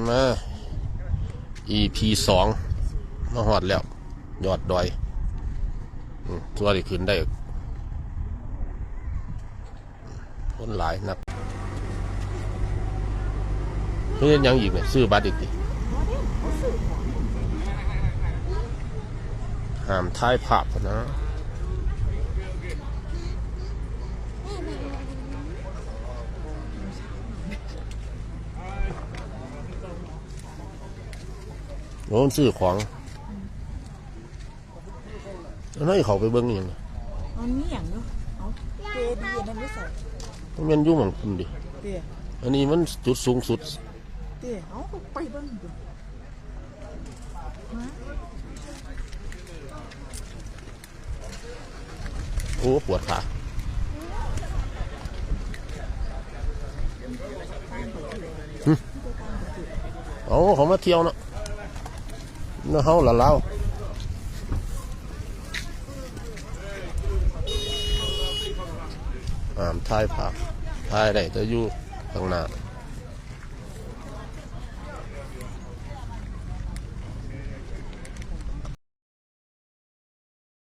ມາ ອີພີສອງ ມາຮອດແລ້ວ ຍອດດອຍ ອືມ ຕົວະໄດ້ຂຶ້ນໄດ້ ຄົນຫຼາຍນັກ. ເຮັດຫຍັງອີກນີ້? ຊື້ບັດອີກຕິ? ຫ້າມຖ່າຍພາບພຸ້ນນະ. ໂອ້ ມັນຊື້ຂອງ. ອັນນັ້ນເຂົາໄປເບິ່ງອີ່ຫຍັງ? ມັນມີຫຍັງຢູ່? ເອົ້າ ເຈດີ ອັນນັ້ນຢູ່ໃສ? ມັນແມ່ນຢູ່ໝ່ອງພຸ້ນເດ. ເດ. ອັນນີ້ມັນຈຸດສູງສຸດເດ. ເອົ້າ ໄປເບິ່ງດູ. ມາ. ໂອ້ ປວດຂາ. ຫຶ ເອົາ ເຂົາມາທ່ຽວເນາະ ນະເຮົາລະລາວ. ຫ້າມຖ່າຍພາບ ຖ່າຍໄດ້ແຕ່ຢູ່ຂ້າງໜ້າ.